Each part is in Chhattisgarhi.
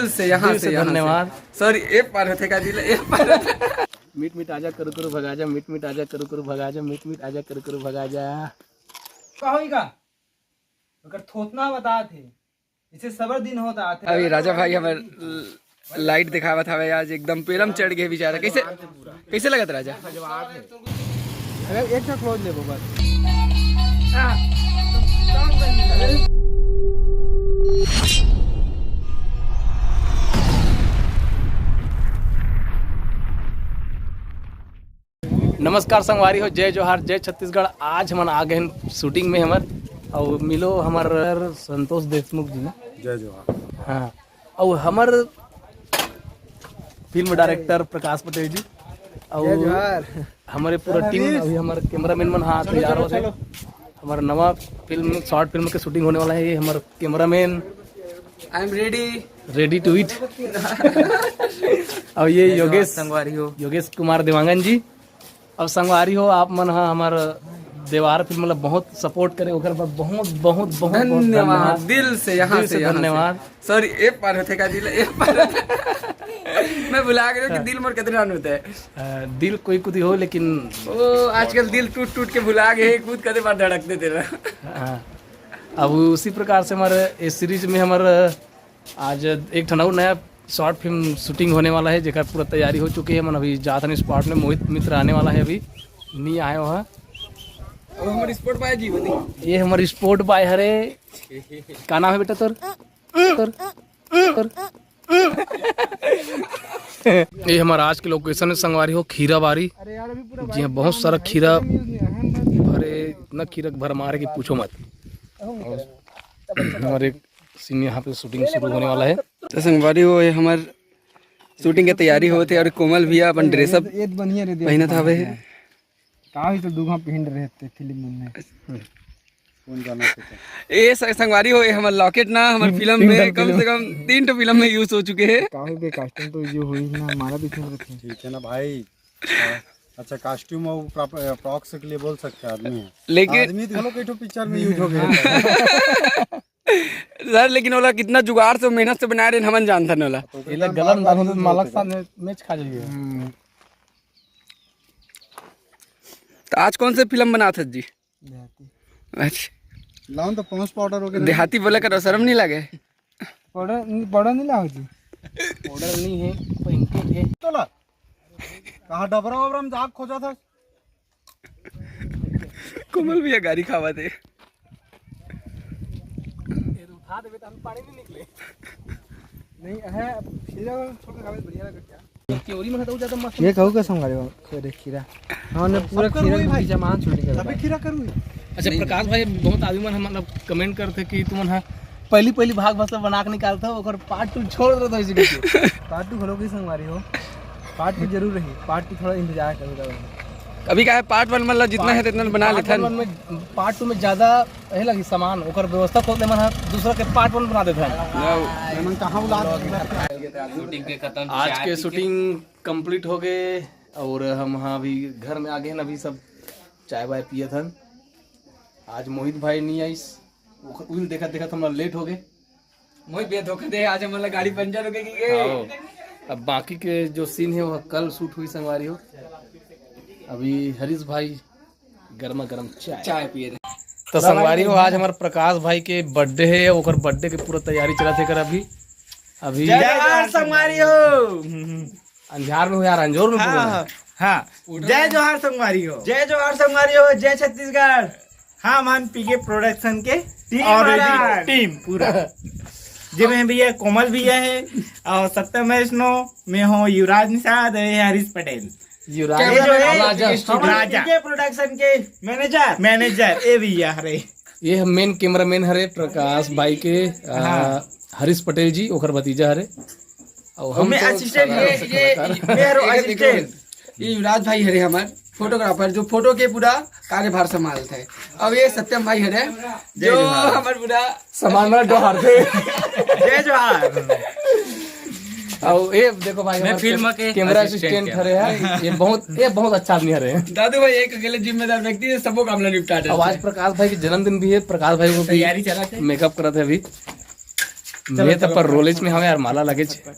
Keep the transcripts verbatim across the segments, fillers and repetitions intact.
से यहाँ दिल से से यहाँ से। धन्यवाद। सॉरी, ए पार होथे का दिल, ए पार होथे। मीठ मीठ आजा, करू करू भगा जा, मीठ मीठ आजा, करू करू भगा जा, मीठ मीठ आजा, करू करू भगा जा। का होई का? ओकर थोतना बता थे। इसे सबर दिन होता आथे। अभी राजा भाई हमर लाइट दिखावत हवे आज, एकदम पेरम चढ़ गए बेचारा। कैसे, कैसे लगत राजा? अगर एक ठो क्लोज लेबो बस। नमस्कार संगवारी हो, जय जोहार, जय छत्तीसगढ़। आज हमन आ गए हैं शूटिंग में हमर, और मिलो हमर संतोष देशमुख जी ने। जय जोहार। हाँ, और हमर फिल्म डायरेक्टर प्रकाश पटेल जी, और जय जोहार। हमारे पूरा टीम, अभी हमारे कैमरामैन मन हाथ तैयार हो गए। हमारा नवा फिल्म, शॉर्ट फिल्म के शूटिंग होने वाला है। ये हमारे cameraman, I am ready, ready to eat। और ये योगेश, संगवारी हो। योगेश कुमार देवांगन जी। और संगवारी हो, आप मन हा हमार देवार फिल्म ला बहुत सपोर्ट करे, ओकर बर बहुत, बहुत, बहुत, बहुत धन्यवाद। धन्यवाद, दिल से, यहाँ दिल से, से यहाँ से। धन्यवाद। सॉरी, ए पार होथे का दिल, ए पार होथे। मैं भुला गया कि दिल मोर कितने रन होता है। अ, दिल कोई कुछ हो, लेकिन वो आजकल दिल टूट टूट के भुला गए, खुद कदे बार धड़कते थे ना। हाँ। अब उसी प्रकार से हमारे इस सीरीज में हमारे आज एक ठन अउ नया शॉर्ट फिल्म शूटिंग होने वाला है, जेकर पूरा तैयारी हो चुकी है। मन अभी जात हन स्पॉट में, मोहित मित्र आने वाला है, अभी नहीं आए वहाँ। अब हमारे स्पॉट पाए जी, बनी। ये हमारे स्पॉट बाय हरे। का नाम है बेटा तोर? तोर, तोर। ये हमारा आज के लोकेशन है संगवारी हो, खीरा बारी। जी हाँ, बहुत सारा खीरा भरे, इतना खीरा भर मारे कि पूछो मत। और हमारे सीन यहाँ पे शूटिंग शुरू होने वाला है। तो संगवारी हो, ये हमार शूटिंग के तैयारी होत हे और कोमल भैया अपन ड्रेसअप ये बढ़िया रे, देख पहनत हवे हे। का ही तो दूघा पहन रहे थे फिल्म में। कौन गाना से था? ए स-, संगवारी हो, ये हमर लॉकेट ना, हमर फिल्म में कम से कम तीन ठो फिल्म में यूज़ हो चुके हैं। काहे बे, कॉस्ट्यूम तो ये हुई ना, हमारा भी फिल्म रखे। ठीक है ना भाई। हाँ। अच्छा, कॉस्ट्यूम और प्रॉप-, प्रॉक्स के लिए बोल सकते हैं आदमी है। लेकिन आदमी तो घलो कई ठो पिक्चर में यूज़ हो गए। सर, लेकिन ओला कितना जुगाड़ से, मेहनत से बनाए रहे, हमन जानथन ओला। तो एला गलम डालहूं तो मालक साथ में मैच खा जाइए। हम्म। तो आज कौन से फिल्म बनात हस जी? देहाती। अच्छा। लाओ तो पांच पाउडर हो गए। देहाती बोला करो, शर्म नहीं लगे? पाउडर, पाउडर नहीं लाओ जी। पाउडर नहीं है, पेंटेड है। तो ला। कहाँ डबरा वबरा में जाग खोजा था? कोमल भैया गारी खावा थे। ये तो उठा देबे त हम पानी नहीं निकले। नहीं है, अब खीरा छोड़ के खावे बढ़िया लगे क्या? केवरी में हटाऊ ज्यादा मस्त। ये कहू का संग आयो, खीरा, खीरा। हमने पूरा खीरा वही भाई। जमान छोड़ के तभी खीरा करूँ। अच्छा, प्रकाश भाई, बहुत आदमी मन हम, मतलब, कमेंट करते कि तुमन हा पहली, पहली भाग बस बना के निकालता हो, ओकर पार्ट टू छोड़ देता हो इसी बीच में। पार्ट टू घलो की संगवारी हो, पार्ट टू जरूर रही, पार्ट टू थोड़ा इंतजार करूँगा। अभी का है, पार्ट वन मतलब जितना है, पार्ट, इतना बना पार्ट लेथन। वन में, पार्ट टू में ज्यादा यही लगी सामान, ओकर व्यवस्था खोद ले मन हा, दूसरा के पार्ट वन बना देथन। ना, मन कहाँ बुला शूटिंग के खत्म, आज चाय के पी के शूटिंग कंप्लीट हो गए और हम हाँ अभी घर में आ गए हैं। अभी सब चाय वाय पिए थन। आज मोहित भाई नहीं आइस, उइल देखत देखत हमरा लेट हो गए। मोहित भैया धोखा दे, आज हमला गाड़ी पंचर हो गई कि हाँ। अब बाकी के जो सीन है वो कल शूट हुई संगवारी हो। अभी हरीश भाई गर्मा गर्म चाय चाय पिए रहे। तो संगवारी हो, आज हमारे प्रकाश भाई के बर्थडे है, ओकर बर्थडे के पूरा तैयारी चलत हे कर अभी। अभी जय जोहार संगवारी हो। अंजार में हो यार, अंजोर में हाँ, पूरा। हाँ, हाँ। जय जोहार संगवारी हो। जय जोहार संगवारी हो, जय छत्तीसगढ़। हाँ, मन पीके प्रोडक्शन के टीम और वाला। टीम पूरा। जेमे भैया कोमल भैया है और सत्यम वैष्णव, मैं हूँ युवराज निषाद, ये हरीश पटेल। युवराज। ये जो है, राजा। राजा। पीके प्रोडक्शन के मैनेजर। मैनेजर, ए भैया हरे। ये हम मेन कैमरामैन हरे प्रकाश भाई के, आ, हाँ। हरीश पटेल जी, ओकर भतीजा हरे। और हम मैं तो असिस्टेंट, सारा ये, ये, कलाकार। मैं हरो असिस्टेंट। ये युवराज भाई हरे हमार फोटोग्राफर, जो फोटो के पूरा कार्यभार संभालत है। अब ये सत्यम भाई हरे, जो हमार पूरा सामान वाला डोहार थे। जय जोहार। और ये देखो भाई, मैं हमारे फिल्म के कैमरा असिस्टेंट असिस्टेंट क्या? हरे है। ये बहुत, ये बहुत अच्छा आदमी हरे। दादू भाई एक अकेले जिम्मेदार व्यक्ति है, सबको काम ला निपटा देता अब आज है। प्रकाश भाई के जन्मदिन भी है, प्रकाश भाई को भी तैयारी चला थे। मेकअप करत है अभी। मैं तो पर रोलेज में हवे यार, माला लगे छे।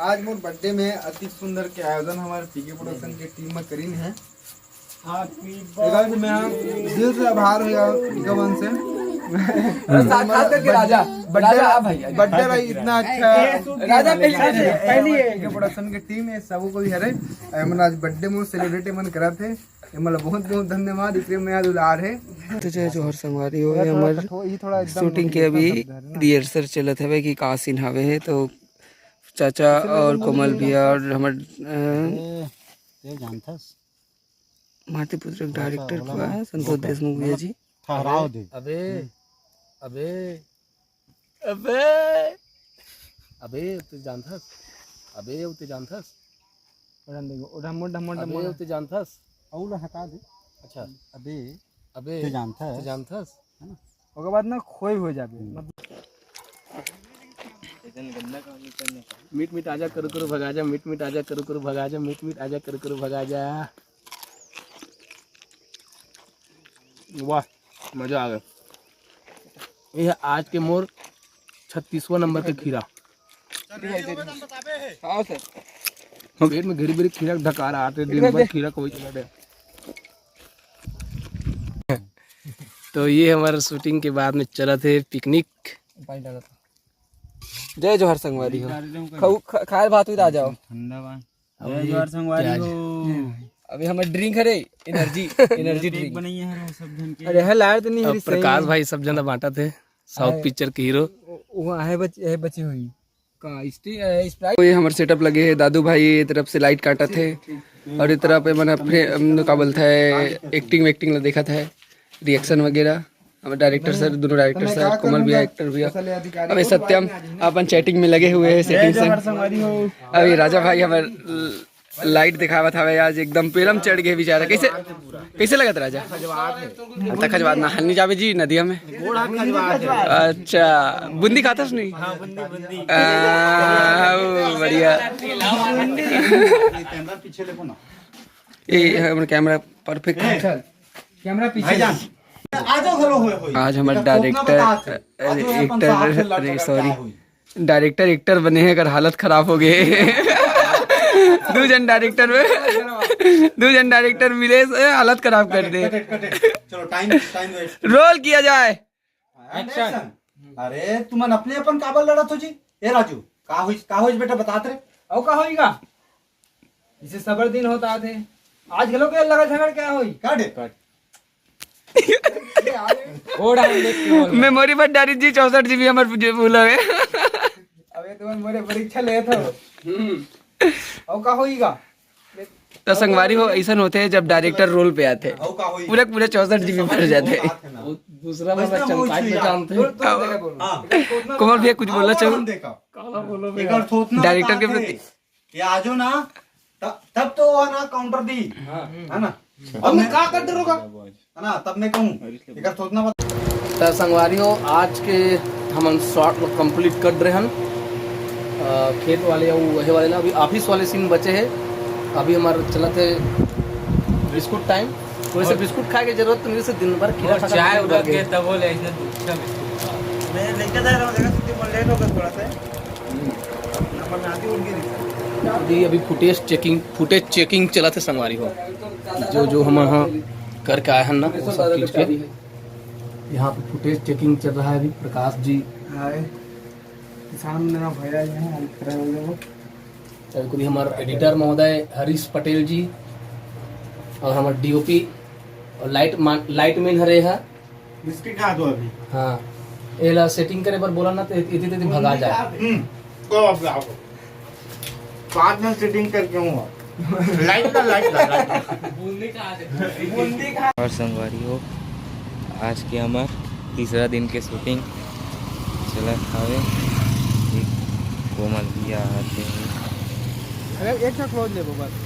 आज मोर बर्थडे में अति सुंदर के आयोजन हमारे पीके प्रोडक्शन के टीम में करीन है। एकर से मैं दिल से आभार होगा इनका मन से। और साथ खास करके राजा, बर्थडे राजा, हाँ भाई, राजा। बर्थडे भाई इतना अच्छा है। राजा पहली, पहली है। पीके प्रोडक्शन के टीम है, सबको भी हरे। एमन आज बर्थडे मोर सेलिब्रेट एमन करत है, एमन ला बहुत बहुत धन्यवाद, इतने मया दुलार है। तो जय जोहार संगवारी हो, ये हमर शूटिंग के अभी रिहर्सल चलत हवे कि का सीन हवे है, तो चाचा और कोमल भैया और हमर, अ, ए, ए जानथस? माटी पुत्र डायरेक्टर को है, संतोष देशमुख भैया जी। ठहराव दे। अबे, अबे, अबे, अबे, तू जानथस? अबे, तू जानथस? ओढ़ा देखो, ओढ़ा मोड़, मोड़, अबे, मोड़। तू जानथस? अउ ला हटा दे। अच्छा। अबे, अबे, तू जानथस? तू जानथस? है ना? ओकर बाद ना खोई हो जाबे। हम्म। मीठ मीठ आजा, करू करू भगा जा, मीठ मीठ आजा, करू करू भगा जा, मीठ मीठ आजा, करू करू भगा जा। वाह, मजा आ गया। ये है आज के मोर छत्तीसवाँ नंबर के खीरा। हाँ सर। पेट में घेरी बेरी खीरा ढकारा आते, दिन भर खीरा कोई चला दे। तो ये हमारा शूटिंग के बाद में चलत हे पिकनिक। जय जोहार संगवारी हो। खाऊ, खा-, खाए भात उत आ जाओ। ठंडा बा। अभी जय जोहार संगवारी हो। अभी हमारा ड्रिंक हरे, एनर्जी, एनर्जी ड्रिंक। बनाइए हर सब जन के। अरे है लाड़ तो नहीं अब हरी, सही प्रकाश है। भाई सब जना बांटत हे, साउथ पिक्चर के हीरो। वो, वो आहे बच-, आहे बची हुई। का स्टी-, अ, स्प्राइट? ये हमर सेटअप लगे हे, दादू भाई ये तरफ से लाइट काटत हे, और ये तरफ ये मन फ्रे-, अम, का बोलत हे, एक्टिंग वेक्टिंग ला देखत हे, रिएक्शन वगैरह। हमर डायरेक्टर सर, दोनों डायरेक्टर सर, कोमल भैया एक्टर भैया, अबे सत्यम अपन चैटिंग में लगे हुए हैं, सेटिंग से। अभी राजा भाई हमर लाइट दिखावत हवे आज, एकदम पेलम चढ़ गए बेचारा। कैसे, कैसे लगत राजा? खजवात है। अंत खजवात, नहाने जाबे जी नदिया में। गोड़ हाथ खजवात है। अच्छा, बूंदी खाथस नहीं? हाँ, बूंदी, बूंदी। आ, ओ, बढ़िया। कैमरा पीछे लेको ना। ए, हमर कैमरा परफेक्ट है। कैमरा पीछे। भाईजान, आ जाओ, हेलो, होय, होय। आज हमर डायरेक्टर, अरे, एक्टर, अरे, सॉरी। डायरेक्टर एक्टर बने हे, अगर हालत खराब हो गए। दू जन डायरेक्टर में, दू जन डायरेक्टर मिले से हालत खराब कर दे। Cut it, cut it। चलो, टाइम, टाइम वेस्ट। रोल किया जाए। एक्शन। अरे, तुमन अपने अपन काबर लड़त हो जी? ए राजू, का होइस, का होइस बेटा, बतात रे। अउ का होइगा? इसे सबर दिन होत आथे। आज घलो के लगा झगड़ क्या होई? काट। मेमोरी पर डारी जी, चौसठ जीबी हमर जो भूला है। अबे तुमन मोरे परीक्षा लेत हो। अउ का होईगा? तो संगवारी हो, ऐसन होथे जब डायरेक्टर रोल पे आथे, पूरा पूरा चौसठ जीबी भर जाथे। दूसरा वाला चमकाई में काम थे। कोमल भैया कुछ बोलना चाहो? काला बोलो बे। डायरेक्टर के प्रति। ये आजो ना, त-, तब तो वो ना काउंटर दी, हाँ। है ना? अब मैं का कर दे रोगा? है ना? तब मैं कहूँ, एकर सोचना मत। त संगवारी हो, आज के हमन शॉट लो कंप्लीट कर रहे हन। अ, खेत वाले अउ वहे वाले ला, अभी ऑफिस वाले सीन बचे हे। अभी हमार चलत हे बिस्कुट टाइम। थोड़े से बिस्कुट खाए के जरूरत तो नहीं, से दिन भर खीरा और खा खा चाय के उबल उबल गए। गए, तब बोले, इसने दूसरा बिस्कुट खा। मैं लेके जा रहा हूँ, देखा, छुट्टी में लेट हो गया थोड़ा सा। अभी, अभी फुटेज चेकिंग, फुटेज चेकिंग चलत हे संगवारी हो। जो, जो हम यहाँ करके आए हैं ना, वो सब चीज़ के। यहाँ पे फुटेज चेकिंग चल रहा है अभी। प्रकाश जी। हाय। सामने ना भैया जी हैं, हेल्प कर रहे हैं वो। और कोई हमारे एडिटर महोदय हरीश पटेल जी और हमारे डीओपी और लाइट मा-, लाइट मैन हरे हा। बिस्किट खा दो अभी। हाँ, एला सेटिंग करे बर बोला ना तो इति, इति, इति भगा जाए। हम्म, को अब आओ। बाद में सेटिंग करके हूँ। लाइट का, लाइट का, लाइट का। बूंदी खा दे, बूंदी खा। और संगवारी हो, आज के हमार तीसरा दिन के शूटिंग चलत हावे। एक कोमल भैया आते हैं। अरे एक ठो क्लोज लेबो बस।